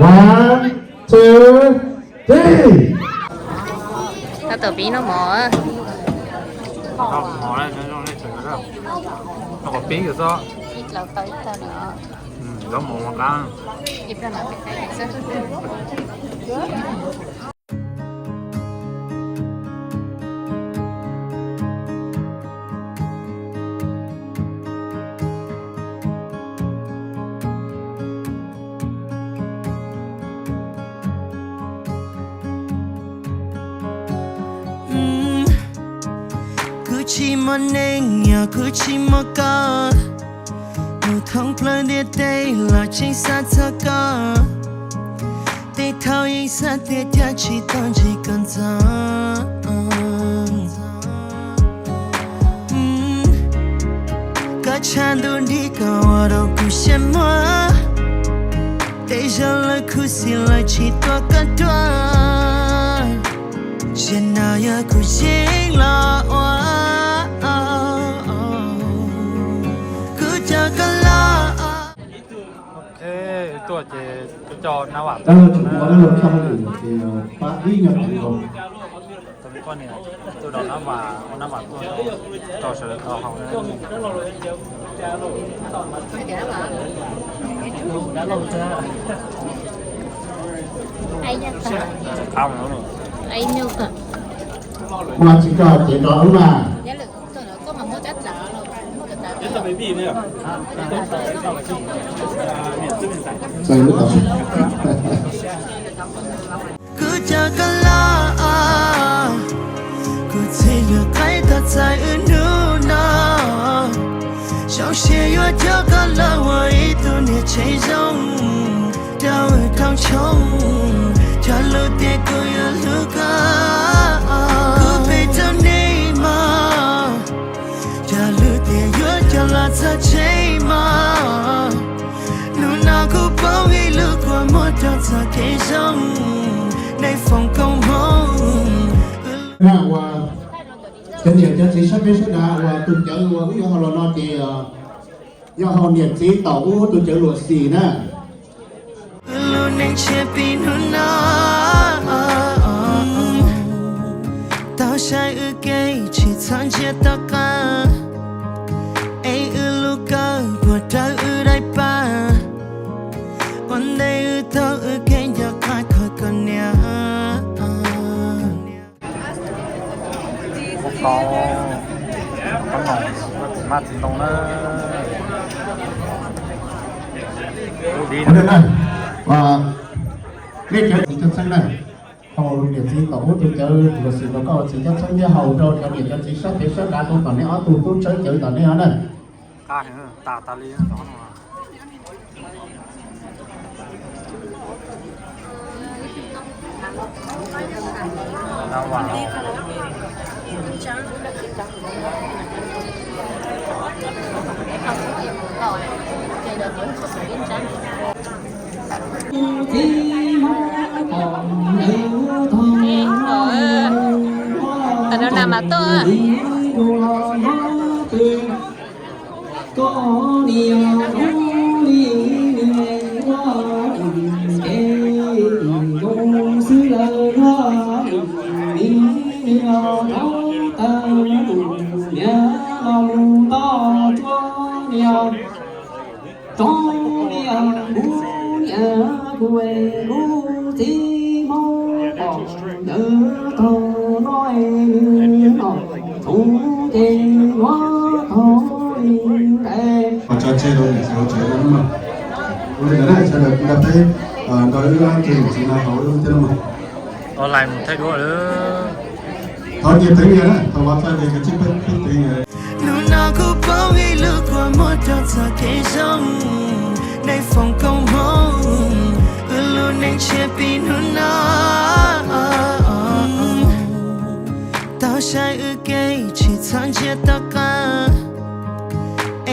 One, two, three. Tab tom pib noj mov. Noj mov, noj kom pib xwb. Ib plaub tau ib tag no. Zaub mov ua qab. Kuv tsis muaj neeg, yog kuv tsis muaj koj, mus thoob plaws ntiaj teb los tseem xav txog koj. Tej thaum yeej xav tias cas tsis tau ntsib koj ntxov. Koj tshav ntuj nrig koj ua rau kuv siab muag, tej zaum lawv khuv xim lawv tsis tuaj koj ruaj. Zaum no yog kuv yeej los ua, kuv coj koj los. Tuaj ces coj nab vam tuaj na. Pab ib nyuag teev nkaus. Tus poj niam tuaj rau nab vam, ua nab vam tuaj rau sawv daws tau haus na. Mas tsis tso cev rau ub na. Txais lub tau. Kuv coj koj los, kuv txhij lug qaib tau txais wb hnub no. Zoo siab yuav coj koj los ua ib tug niam tsev zoo rau wb rooj tshoob, cog lus tias kuv yuav hlub koj. Kuv pheej rau nej mog, cog lus tias yuav coj los txog tsev mog. Hnub no kuv poob ib lub kua muag rau txoj kev zoo, nej foom koob hmoov. Cov niam cov txiv sab peb sab dav uas tus cawv uas wb yuav haus los no ces yog haus niam txiv tom ub tus cawv luam xim na. Wb lub neej tshiab pib hnub no, tau saib wb kev tsis txhob ntsiag to qab, es wb lub kawg puas rawv wb daim paj, ua ntej wb tau wb kev nco qab kho koj niam. Ua kau, kau noom, mab txiv ntoo na. Lub dib na. Nej cov txiv coj txheeb na, haus niam txiv tom ub tus cawv luam xim rau koj ua txiv coj txheeb thiab haus rau cov niam cov txiv sab pem sab dav rau tom nej ob tug tub tshawb cawv tom nej os na. Tam no na mas tuaj. Koj niam ub li ua ke zoo xwb lawm los, nim niam rov tawm niam los mus toj tuaj niam, rov niam kuv niam kuv es kuv txiv Hmoob pom ntawd tog no es nws los txog ces yuav tog es. Pov tso tseg rau niam txiv hauv tsev no mas. Ua li ntawd na, sawv daws nrog peb nrog wb ob tug niam txiv no haus wb thiab no mas. Online mus thaij duab lawm. Thov nyias teev nyias na, thov vov txaj ces kav tsij peb teev nyias. Hnub no kuv poob ib lub kua muag rau txoj kev zoo, nej foom koob hmoov, wb lub neej tshiab pib hnub no. Tau saib wb kev tsis txhob ntsiag to qab,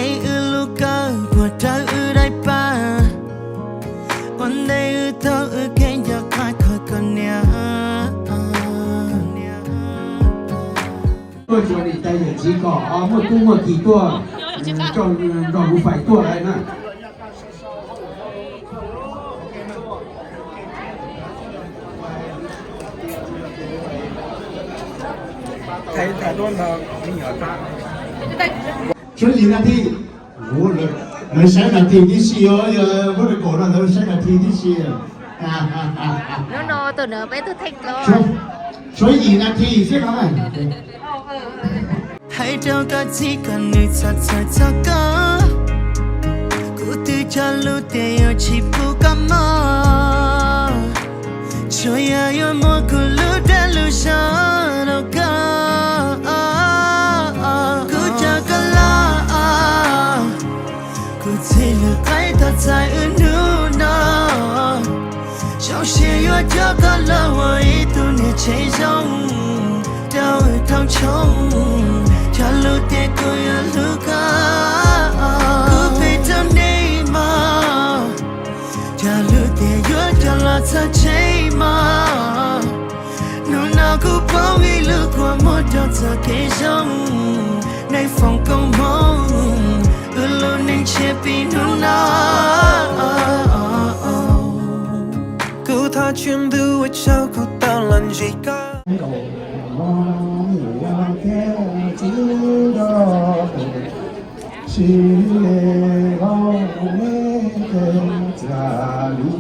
es wb lub kawg puas rawv wb daim paj, ua ntej wb tau wb kev nco qab kho koj niam. Tuaj tsuas niam tais yawm txiv kom muaj tub muaj ki tuaj, nrog kuv fais tuaj lawm na. Tshuav yim nas this, lawv saib nas this tib si os, yog lub record no lawv saib nas this tib si. Hnub no tus nws peb tug theej dlua. Tshuav yim nas this xwb no. Hais rau koj txhij kom nws txhob txhawj txog koj, kuv twb cog lus tias yuav tsis pub koj mob, tsuas yog yuav muab kuv lub dag lus zog rau koj. Kuv coj koj los, kuv txhij lwm qaib tau txais wb hnub no. Zoo siab yuav coj koj los ua ib tug niam tsev zoo rau wb thoob tshooj. Cog lus tias kuv yuav hlub koj, kuv pheej rau nej mog. Cog lus tias yuav coj los txog tsev mog. Hnub no kuv poob ib lub kua muag rau txoj kev zoo. Nej foom koob hmoov, wb lub neej tshiab pib hnub no. Kuv thov tswv ntuj ua tsaug kuv tau los ntsib koj. Sib le lauj, neb ces txias li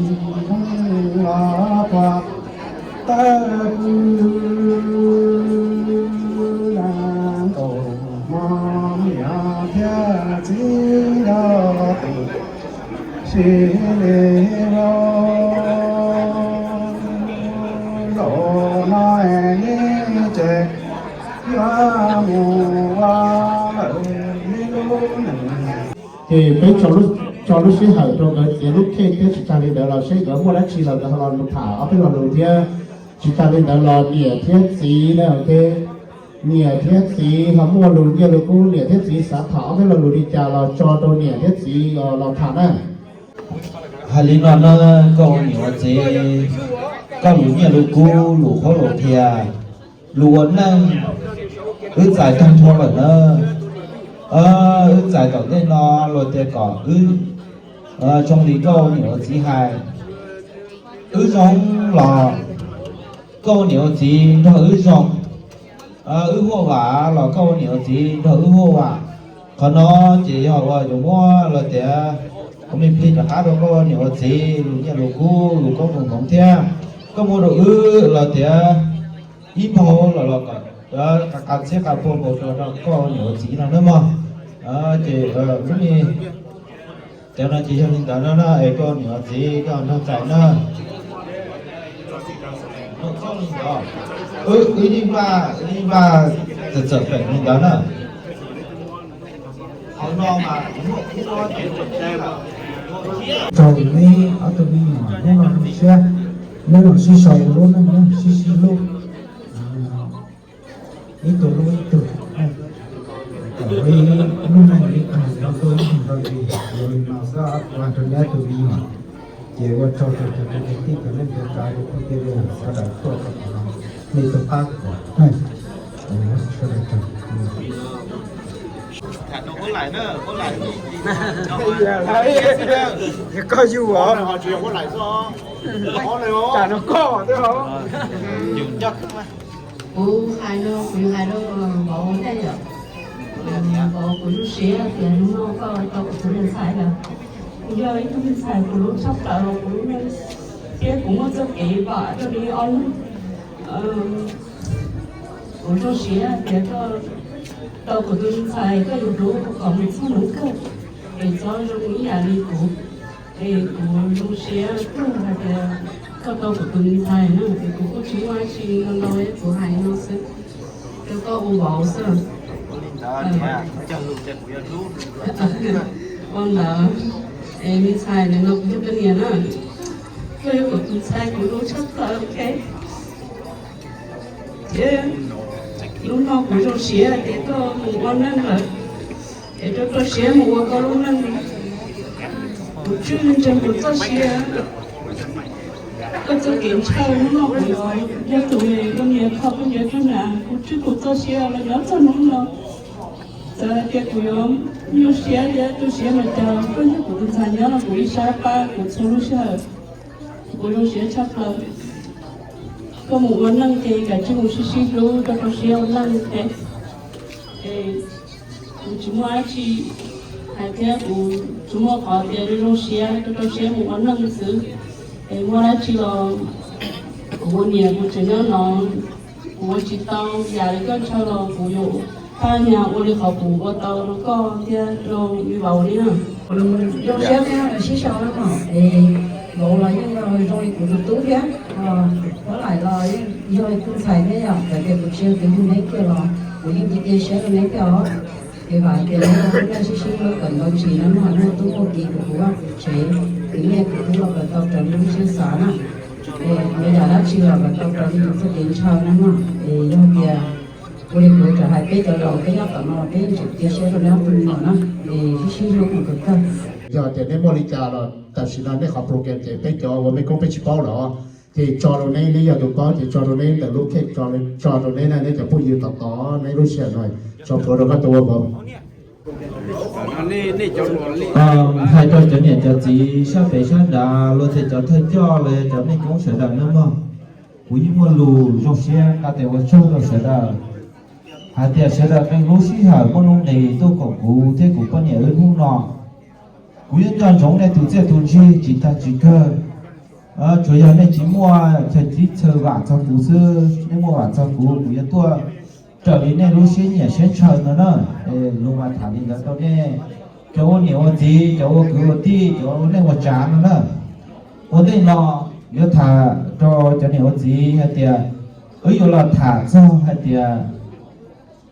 neej los puag tawb pw na, nkaus hmo niam thiab txiv nrog tus sib le lauj. Zaum no neb ces yuav mus ua lawm neb lub neej. Ces peb tso lub sij hawm rau nkawd txiav lub kheej thiab tsis tag li ntawd los seb nkawd muaj dab tsi los nkawd ho los mus tham ob peb lo lus thiab. Tsis tag li ntawd los niam thiab txiv na, niam thiab txiv ho muaj lus nyiaj lus kub, niam thiab txiv xav tham ob peb lo lus li cas los tso rau niam thiab txiv los tham na. Hais li no na, koj ua niam ua txiv, koj lus nyiaj lus kub, lus qhuab lus qhia, lus ua neej, wb txais tag nrho lawm na. Wb txais tom ntej no luag tias kom wb zoo li koj ua niam ua txiv hais. Wb zoo los koj ua niam ua txiv nrog wb zoo, wb huaj vam los koj ua niam ua txiv nrog wb huaj vam. Qhov no ces yog ua yuav muab los tias ua me plig rov qab rau koj ua niam ua txiv, lus nyiaj lus kub, lus koob lus hmoov thiab. Koj muab rau wb los tias ib npaug los los kom qas qas txhiab qas pua npaum rau koj ua niam ua txiv no nawb mog. Ces lub me cov no ces yog li ntawd no na, es koj niam txiv koj nrog txais na. Wb yeej npaj, wb yeej npaj txawm txawm feem li ntawd na. Tau neb ob tug me nyuam hnub no zoo siab, neb los sib sau lub neej, neb sib sib hlub, ib tug hlub ib tug, kom ua ib lub neej ib tug nrog tuaj ib tug nrog li, ua li no xwb ua rau neb ob tug me nyuam. Ces ua tsaug rau cov kwv tij cov neej cov tsav cov phooj cov ywg sawv daws tuaj rau qhov no, nej tuaj pab kuv. Sawv daws tsaug. Koj yug os. Tsam no koj twb ho. Kuv hais no kuv hais rau vauv thiab yom. Vauv, kuv zoo siab tias hnub no koj tau kuv tus me ntxhais lawm. Kuv yog ib tug me ntxhais kuv hlub tshaj plaws kuv lub neej, thiab kuv muaj txoj kev vam rau nws ob hnub. Kuv zoo siab tias koj tau kuv tus me ntxhais, koj yuav hlub kom mus txog hnub kawg, es txhob zoo ib yam li kuv. Es kuv zoo siab kawg hais tias koj tau kuv tus me ntxhais na, es kuv kuj tsis muaj dab tsi ntau ntau, kuv hais no xwb rau koj ua vauv xwb. Ua ntawd, es me ntxhais, ntawm no kuv yog koj niam na, koj yog kuv tus ntxhais kuv hlub tshaj plaws, ok. Thiab hnub no kuv zoo siab hais tias koj mus ua neej lawm, es rau koj siab mus ua koj lub neej. Kuv tswj ntseeg kuv txoj sia, koj txoj kev ntshaw hnub no kuv yuav yog tus me koj niam kho koj yuav tug na, kuv tswj kuv txoj sia los nyob txog hnub no. Txawm hais tias kuv yuav nyuaj siab thiab tu siab los cas, koj yog kuv tus ntxhais nyob no kuv ib sab pab kuv txhua lub sij hawm. Kuv zoo siab tshaj plaws. Koj mus ua neej ces kav tsij mus sib sib hlub rau rau siab ua neej. Kuv tsis muaj dab tsi hais thiab, kuv tsuas muaj qhov tias zoo zoo siab rau rau siab mus ua neej xwb. Es muaj dab tsi los kuv ua niam kuv tseem nyob no, kuv ua tsis tau yam li koj ntshaw los kuv yuav phaj nyas ua li qhov kuv ua tau rau koj thiab rau me vauv li na. Zoo siab thiab sib sau na mog. Es vauv los yeej zoo li kuv tus tub thiab, Huab Laim los yeej yog tus ntxhais thiab yom, txawm tias kuv tsis yog tus yug neb kiag los kuv yeej cia siab rau neb thiab os. Ces vam hais tias neb ua neej sib sib hlub kom ntau ntsis na mog, muaj tub muaj kiv kuv kuv vaj kuv tsev, kuv nyiaj kuv kub los kom tau raws li lub siab xav na. Es ua yam dab tsi los kom tau raws li tus txoj kev ntshaw na mog. Es yog tias ua li kuv txawm hais peb cov laus peb nyob tom no peb yeej tseem cia siab rau neb ob tug me nyuam na, es sib sib hlub mus kom kawg. Yog tias neb muaj li cas los tam sim no nej qhov program ces peb cov ua mej koob peb tsis paub lawm, ces tso rau neb, neb yog tus paub ces tso rau neb ntawm lub kheej, tso rau neb na, neb cov phooj ywg tos tos neb lub sij hawm no, tso plhuav rau koj tau ua vauv. Hais rau cov niam cov txiv sab pem sab nrad, luag tej cov thawj coj los yog cov mej koob sawv daws na mog, kuv yeej muaj lus zoo siab qab tes ua tsaug rau sawv daws hais tias sawv daws nqee lub sij hawm muaj nuj nqis tuaj koom kuv thiab kuv poj niam wb hnub no. Kuv yeej nco ntsoov nej tus txiaj tus ntsig tsis tag tsis kawg. Tsuas yog nej tsis muaj chaw tib chaw vam txog kuv xwb, nej muaj vam txog kuv, kuv yuav tuaj raws li nej lub siab nyiam siab ntshaw no na. Luag mas tham li ntawd rau nej cov ua niam ua txiv, cov ua kwv ua tij, cov ua neej ua tsav no na. Ua ntej no yuav tham rau cov niam ua txiv hais tias wb yuav los tham txog hais tias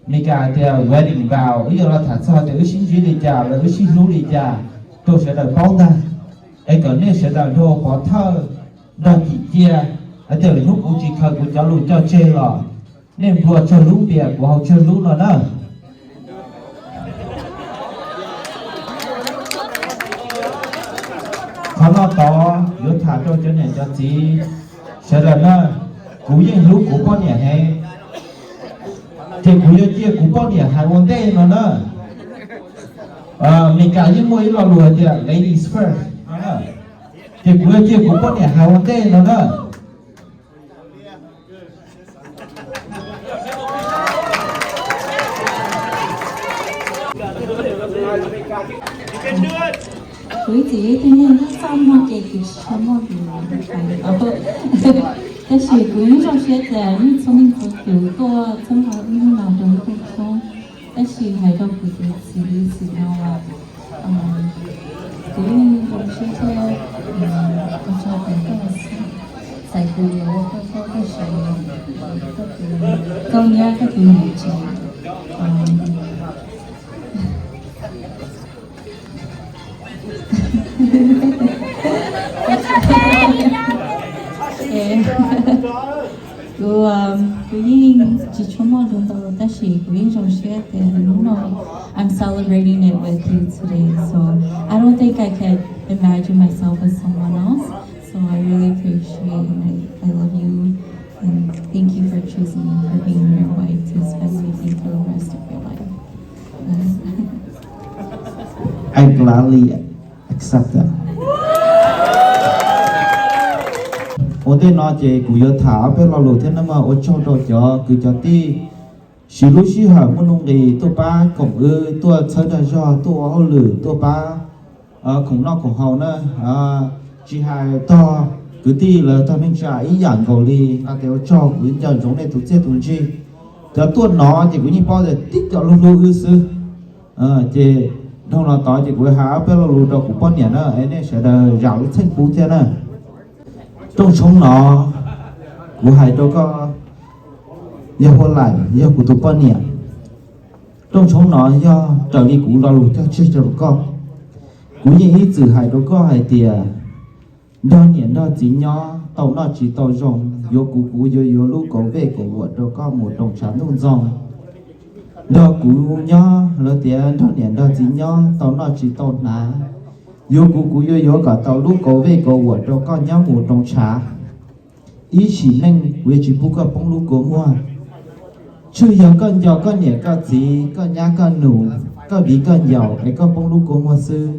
Meskas hais tias wedding vow, wb yuav los tham txog tias wb sib ntsib li cas los wb sib hlub li cas rau sawv daws paub ntag. Es kom nej sawv daws nrog pov thawj nrog cim cia hais tias hnub kuv tsis khaws kuv cov lus coj tseg los nej nplua tsawg lub npias kuv haus tsawg lub no na. Qhov no tod yuav tham rau cov niam cov txiv sawv daws na, kuv yeej hlub kuv poj niam heev, ces kuv yuav cia kuv poj niam hais ua ntej no na. Meskas yeej muaj ib lo lus hais tias ladies first no na, ces kuv yuav cia kuv poj niam hais ua ntej no na. Kuv ib txwm yog ib tug neeg txaj muag ces kuv tsis tshua muaj lus hais li os. Tab sis kuv yeej zoo siab tias yeej txhua leej txhua tus tuaj txhawb nqa wb hnub no rau wb phooj ywg, tab sis hais rau kuv tus txiv xwm no los kuv yeej zoo siab thiab ua tsaug tias koj txais kuv yuav ua koj poj koj sev, koj tus, koj niam koj tus niam tsev. Kuv, kuv yeej tsis tshua muaj lus ntau tab sis kuv yeej zoo siab tias hnub no I'm celebrating it with you today, so I don't think I could imagine myself with someone else. So I really appreciate and I, I love you. And thank you for choosing me for being your wife to spend with you for the rest of your life. I gladly accept that. Ua ntej no ces kuv yuav tham ob peb lo lus thiab nawb mog, ua tsaug rau cov kwv cov tij siv lub sij hawm muaj nuj nqis tuaj pab koom wb, tuaj txhawb dag zog, tuaj ua hauj lwm, tuaj pab khoom noj khoom haus na. Tsis hais tog kwv tij los tog neej tsa ib yam nkaus li, hais tias ua tsaug, kuv nco ntsoov nej tus txiaj tus ntsig. Cov tuaj no ces kuv yeej paub tias tib co hlub hlub wb xwb. Ces dhau no tod ces kuv hais ob peb lo lus rau kuv poj niam na, es nej sawv daws zam lub txim pub thiab na. Rooj tshoob no kuv hais rau koj, yog Huab Laim, yog kuv tus poj niam. Rooj tshoob no yog raws li kuv lo lus cog tseg rau koj. Kuv yeej ib txwm hais rau koj hais tias nrog niam nrog txiv nyob tau noj tsis tau zoo, yuav kuv kuv yuav yuav lub kaus vej kaus vuam rau koj mus roos tshav ntuj ntxoo. Nrog kuv nyob lawv tias nrog niam nrog txiv nyob tau noj tsis tau hnav, yuav kuv kuv yuav yuav kom tau lub kaus vej kaus vuam rau koj nyob mus roos tshav. Ib sim neej kuv yuav tsis pub koj poob lub kua muag. Tsuas yog koj nco koj niam koj txiv, koj nyab koj nus, koj viv koj ncaus es koj poob lub kua muag xwb.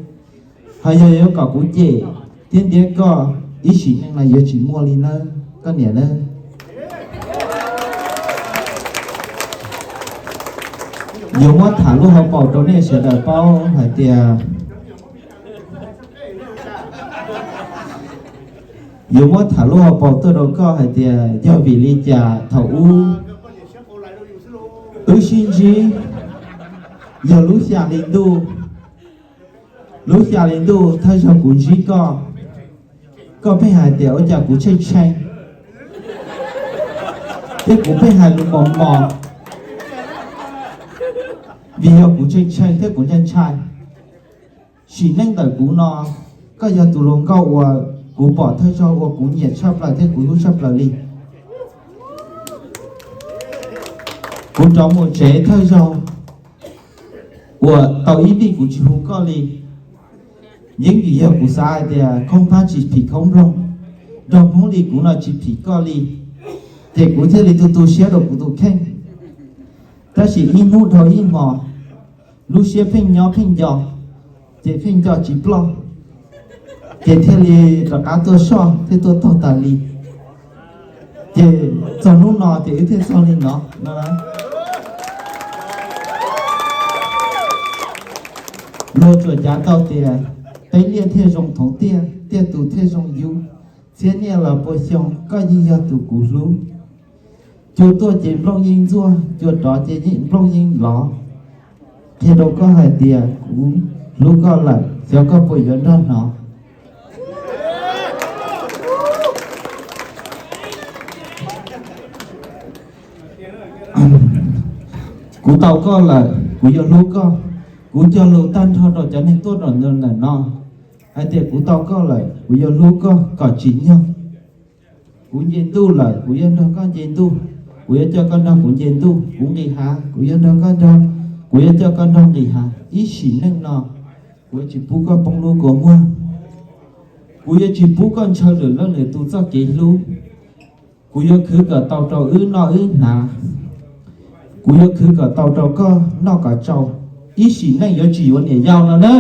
Ho yog yuav kom kuv cem thiab ntiab koj, ib sim neej no yuav tsis muaj li nawb koj niam nawb. Yuav muab tham lub hauv paus rau nej sawv daws paub hais tias, yuav muab tham lub hauv paus tuaj rau koj hais tias yog vim li cas thaum ub wb sib ntsib yog lub xya hli ntuj, lub xya hli ntuj thawj zaug kuv ntsib koj, koj pheej hais tias ua cas kuv tsheej tsheej, thiab kuv pheej hais lus mos mos, vim yog kuv tsheej tsheej thiab kuv ntshai ntshai. Sim neej ntawm kuv no, koj yog tus hluas nkauj uas kuv pom thawj zaug uas kuv nyiam tshaj plaws thiab kuv hlub tshaj plaws li. Kuv rov mus tsev thawj zaug uas tau ib nti kuv tsis hu koj li, yeeb vim yog kuv xav hais tias khoob phab tsis phim khoob nploog, nrog Hmoob li kuv no tsis phim koj li, ces kuv thiaj li tu tu siab rau kuv tus kheej. Tab sis ib hnub dhau ib hmo, lub siab pheej nyob pheej nco, ces pheej nco tsis ploj, ces thiaj li rov qab tuaj soj thiab tuaj taug tas li. Ces txog hnub no ces wb thiaj txog li no no. Luag tsuas cav tau tias peb liaj thiaj zoo thoov tiaj, tiaj tus thiaj zoo yub. Txhiab niaj los pua xyoo koj yeej yog tus kuv hlub. Cua tuaj ces nplooj yeej ntxuaj, cua rov ces yeej nplooj yeej lov. Qhia rau koj hais tias kuv hlub koj lawm, xyov koj puas yuav nrog hnov. Kuv tau koj lawm, kuv yuav hlub koj. Kuv cog lus tag nrho rau cov neeg tuaj rau ntawm no hais tias kuv tau koj lawm, kuv yuav hlub koj kom tsim nyog. Kuv nce ntuj lawm, kuv yuav nrog koj nce ntuj. Kuv yuav coj koj nrog kuv nce ntuj. Kuv nqis hav, kuv yuav nrog koj nrog, kuv yuav coj koj nrog nqis hav. Ib sim neej no, kuv yuav tsis pub koj poob lub kua muag. Kuv yuav tsis pub koj ntshaw lwm leej lwm tus txoj kev hlub. Kuv yuav khwv kom tau rau wb noj wb hnav. Kuv yuav khwv kom tau rau koj noj kom tsau. Ib sim neej yuav tsis yuav niam yau no na.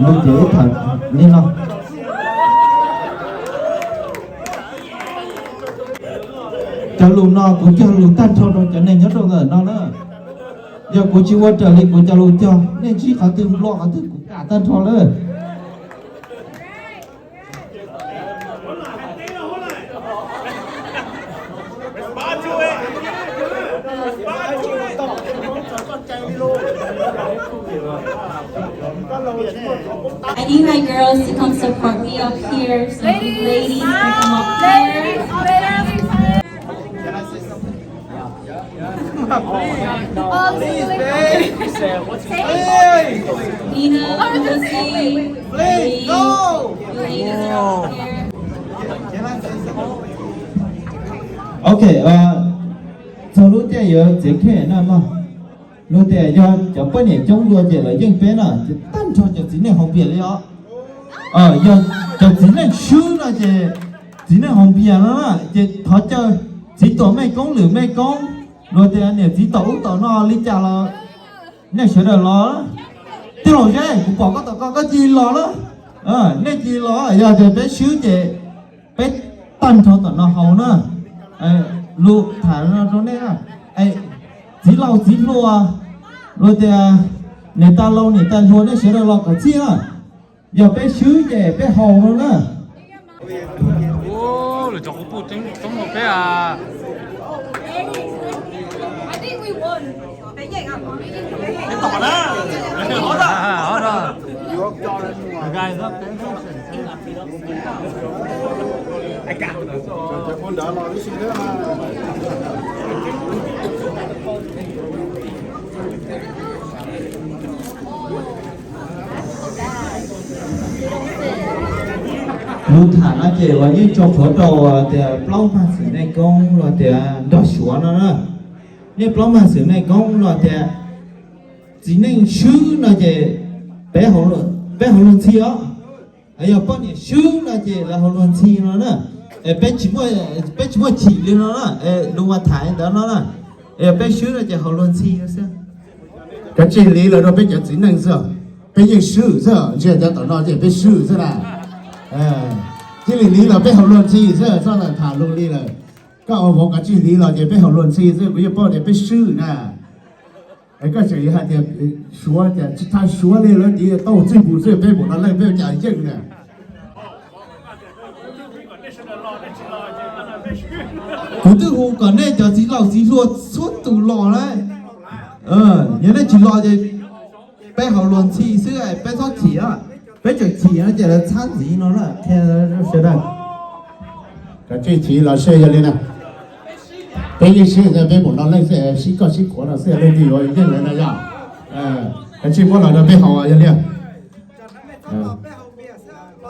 Lus tias ib tham li no. Cov lus no kuv cog lus tag nrho rau cov neeg nyob rau ntawm no na. Yog kuv tsis ua raws li kuv cov lus cog, nej ntsib qhov twg nplua qhov twg kuv kam tag nrho lawm. I need my girls to come support me up here. So if you ladies can come up here. Nina, Lucy, Lee, you ladies are up here. Ok, txog lub caij yuav txiav kheej no mog. Luag tias yog cov poj niam coob dua ces lawv yeej peb na, ces tag nrho cov txiv neej hauv npias li os. Yog cov txiv neej swb no ces txiv neej hauv npias no na, ces thov caw txiv tuam mej koob lwm mej koob, luag tias niam txiv tom ub tom no li cas los nej sawv daws los. Tij laug Zeb, kuv pom koj tom ko koj cia li los lawm. Nej cia li los, yog tias peb swb ces peb tag nrho tom no haus na. Lus tham no rau nej, txiv laus txiv hluas, luag tias niam tais laus niam tais hluas nej sawv daws los kom txhij na. Yog peb swb ces peb haus no na. Lawv cov qub puj coob rau peb. Lus tham no ces los yeej tso plhuav rau tias plaub mag xwm neej koob los tias nrog Suav no na. Nej plaub mag xwm neej koob los tias txiv neej swb no ces peb, peb haus luag ntxhi os. Yog poj niam swb no ces lawv haus luag ntxhi no na. Peb tsis muaj chim li no na, lus mas tham ntawd no na. Yog peb swb no ces haus luag ntxhi no xwb. Kav tsij hliv lawv rau peb cov txiv neej xwb, peb yeej swb xwb, ntsia cov tom no ces peb swb xwb na. Tsis lim li los peb haus luag ntxhi xwb, txhob tham luag li lawm. Koj ua vauv kav tsij lim los ces peb haus luag ntxhi xwb, kuv yeej paub tias peb swb na. Es koj tseem yuav hais tias suav tias tsis tas suav li lawv tias tau txij mus xwb, peb mus no leej peb cas yeej na. Kuv twb hu kom nej cov txiv laus txiv hluas txhua tus los na. Yog nej tsis los ces peb haus luag ntxhi xwb, peb txhob chim, peb tseem chim no ces lawv txhab ntxiv no na, qhia sawv daws. Kav tsij chim los seb yog li na. Peb yeej sib, peb mus no leej sib koj sib khuav no xwb, leej twg yuav yeej lawv na yog. Kav tsij muab los rau peb haus yog li.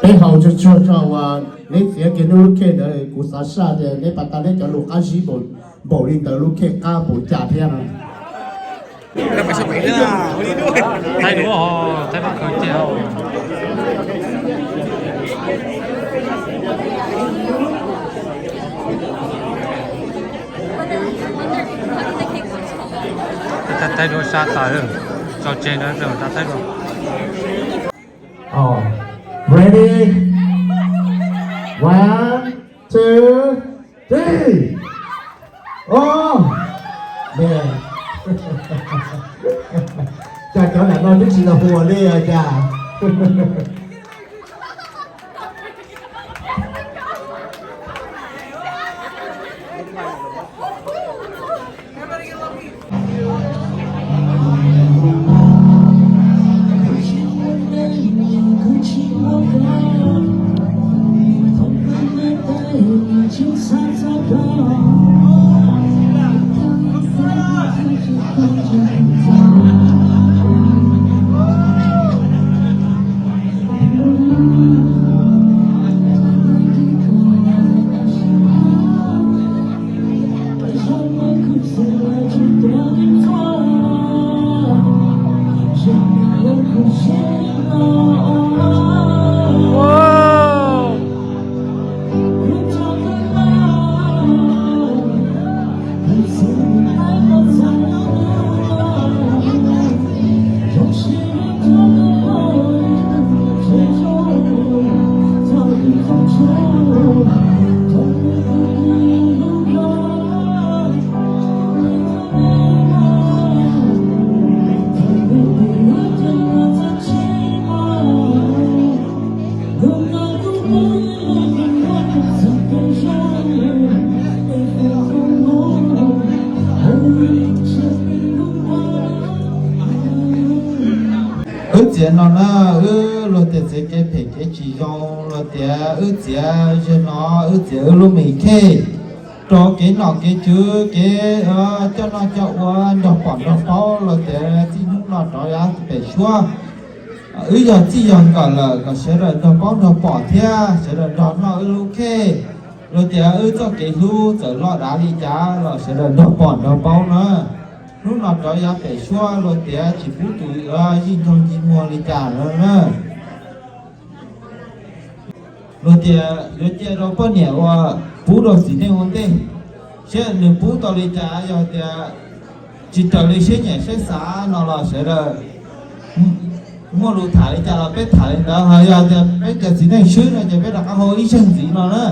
Peb haus tsuag tsuag tso uas neb txiav kiag neb lub khej ntawd, kuv xav saj tias neb pas tas neb cov lus qab zib npaum li ntawd, lub khej qab npaum cas thiab no. Thaij duab sab tas, tso tseg na, thaij duab. Ready? One, two, three. Oh, man. Cas cov nram no twb tsis los hu li os cas. Wb txiav no na, wb luag tias txiav kev phem kev tsis zoo, luag tias wb txiav zaum no, wb txiav wb lub me khej rau kev nom kev tswv, kev coj noj coj ua nrog pom nrog paub, luag tias txij hnub no rov yav pem suab wb yog txij yog nkawm lawm kom sawv daws nrog paub nrog pom thiab sawv daws nrog noj wb lub khej. Luag tias wb txoj kev hlub txawm loj dav li cas los sawv daws nrog pom nrog paub na. Hnub no rov yav pem suab luag tias tsis pub tus yij nyoog yij muag li cas lawm na. Luag tias yuav cia rau poj niam uas pub rau txiv neej ua ntej, seb nws pub tau li cas, yog tias tsis raws li siab nyiam siab xav no los sawv daws muaj lus tham li cas los peb tham li ntawd, ho yog tias peb cov txiv neej swb no ces peb rov qab hu ib zaug ntxiv no na.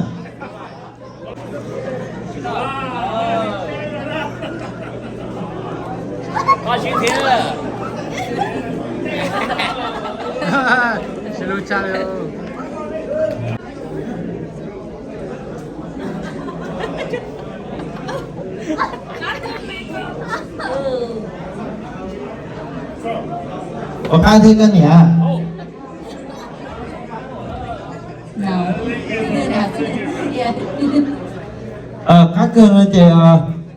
Ua qab thiab koj niam. Qab kawg no ces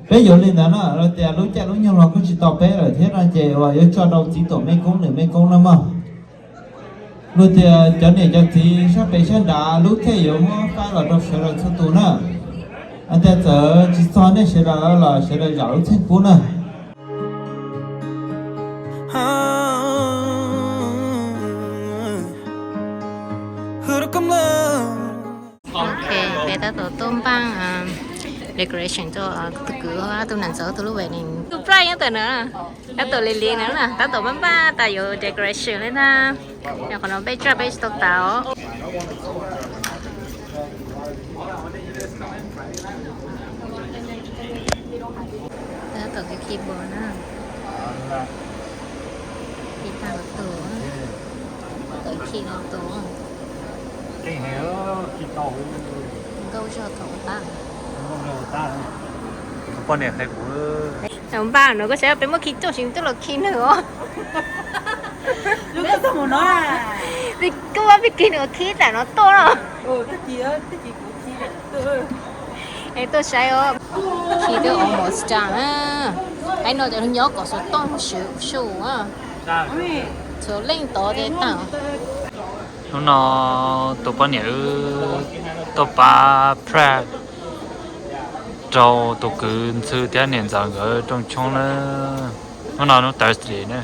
peb yuav li ntawd na, luag tias lub caij lub nyoog los kuj tsis tau peb lawm thiab no ces uas yuav tso rau txiv tuam mej koob nws mej koob na mog. Luag tias cov niam cov txiv sab pem sab nrad lub khej yuav muab faib los rau sawv daws txhua tus na. Hais tias txawm tsis txog nej sawv daws los sawv daws zam lub txheej pub na. Ok, peb tab tom tuaj npaj decoration rau tus kwv, tus nam ntxawm tus lub wedding. Tus bride nyob ntawm na, tab tom li li na, tab tom npaj npaj tas yuav decoration li na. Yog qhov no peb tsaj peb tsis tau tas os. Tau kev khi npo na. Khi tag los tus, tau khi los tus. Nkauj zog thaum tab. Tus poj niam qhia kuv. Npaj no koj saib peb muab khi tuaj tsis tuaj los khi nws os. Koj muab peb khi nws khi tam no tuaj no. Es tuaj saib os. Khi twb almost done na. Hais no cov nyob kom xov tooj swm su. Txhua leej tod thiaj tag. Hnub no tus poj niam wb tuaj pab prep rau tus kwv ntxhw thiab niam ntxawm nkawd rooj tshoob na. Hnub no hnub Thursday na.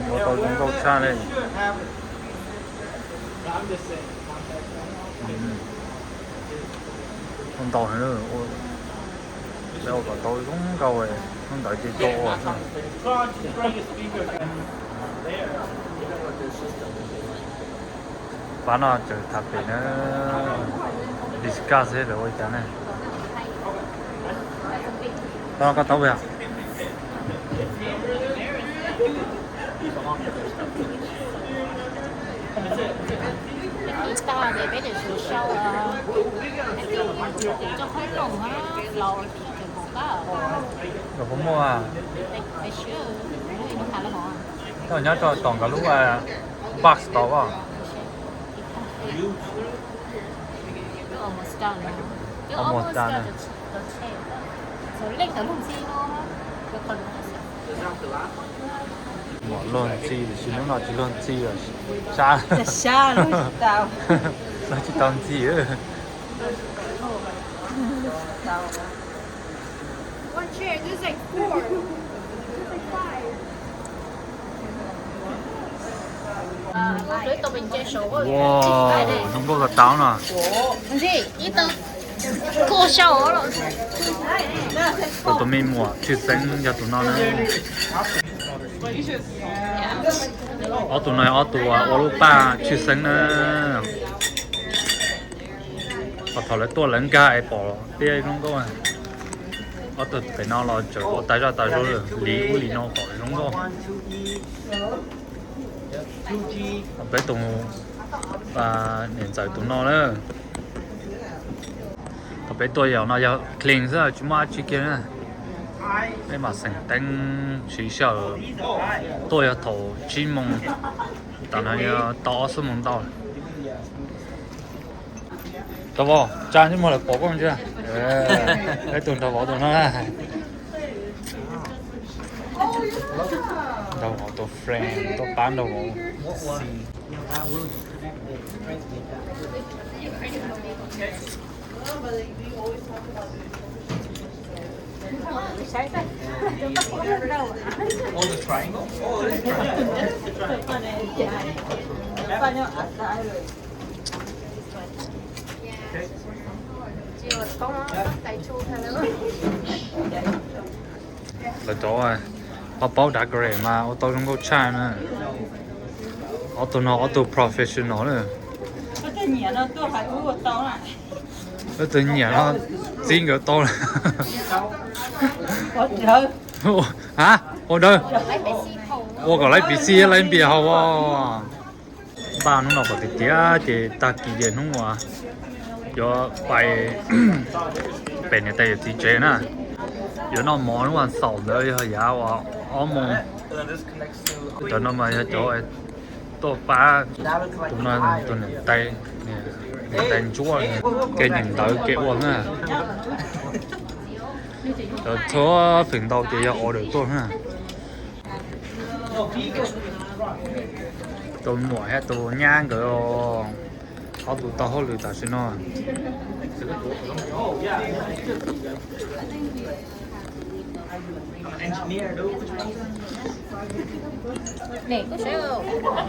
Ua tau zoo nkauj tshaj li. Ua ntau heev, lawv ua kom tau zoo nkauj, hnub ntawd ces tuaj ua. Pab no tseem tham pem na, discuss seb lawv ua li cas ne. Pab no koj tau yog? Los puas muaj? Koj nyob rau tom nkawd lub box tod os. Almost done. Mom luag ntxhi tiam sis hnub no tsis luag ntxhi, sab, luag tsis tau ntxhi. Wow, zoo nkauj kawg tau no. Kuv tus me muam tshwj xeeb yog tus no na. Ob tug no yog ob tug ua lub paj tshwj xeeb na. Qhov thaum lawv tuaj lawv nkag es pom tiab zoo nkauj. Ob tug pem no los tseem ua tas zaj tas zog li ub li no kom zoo nkauj. Peb tus niam ntxawm tus no na. Thaum peb tuaj yog no yog clean xwb tsis muaj dab tsi kiag na. Peb mam xeem teeb siv sij hawm tuaj yog thaum tsib moos, tam no yog tau ob xuab moos ntau. Tau vauv, tsa ntsej muag lawv pom koj ntsia. Peb tus nraug vauv tus no na. Nraug vauv tus friend tuaj pab nraug vauv. Lawv cov paub paub decorate mas ua tau zoo nkauj tshaj na. Ob tug no ob tug professional na. Ob tug nyiam no txib nkawd tau lawm. Ha, ua dawb. Ua kom lawv piv xij lawv npias haus os. Npaj hnub no kom tiag tiag ces tag kis ces hnub uas yuav pais pem niam tais yawm txiv tsev na. Yuav noj mov hnub vas xaum ntawd yog yav uas ob moos. Cov no mas yog cov tuaj pab tus no, tus niam tais, niam tais ntsuab, kev nyeem ntawv kev ua na. Cov txhua feem ntau ces yog order tuaj na. Tus muam thiab tus nyab nkawd, ob tug tau hauj lwm tam sim no.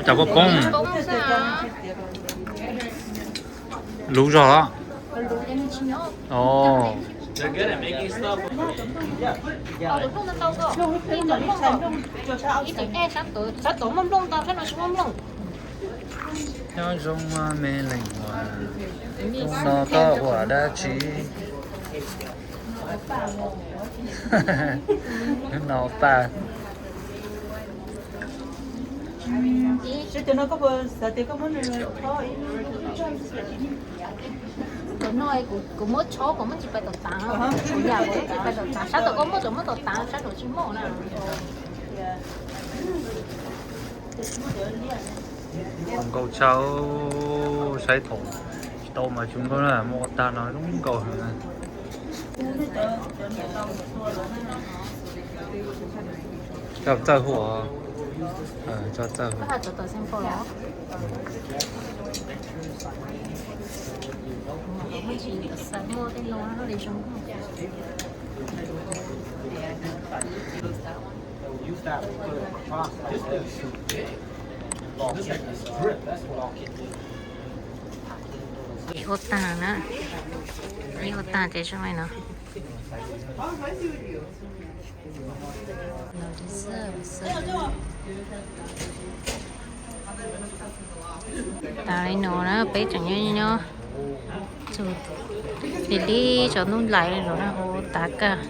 Cas koj poob? Lub zog los? Nyob zoo me leej muam, hnub no koj ua dab tsi? Hnub no paj. Tus no kuv muab tshob kuv muab tsis pais tom tav, kuv yam kuv tsis pais tom tav, sab tom koj muab tsuas muab tom tav, sab tom tsis muaj na. Tau nkaus tshaj, saib thaum tsis tau mas tsis nkaus na, muaj ua tag no zoo nkaus heev na. Txawj hu, txawj hu. Ib ua tag na, ib ua tag ces zoo li no. Tas li no na, peb tseem nyob nyob, li li tsaus ntuj nplaim li no na, ua tas kawg.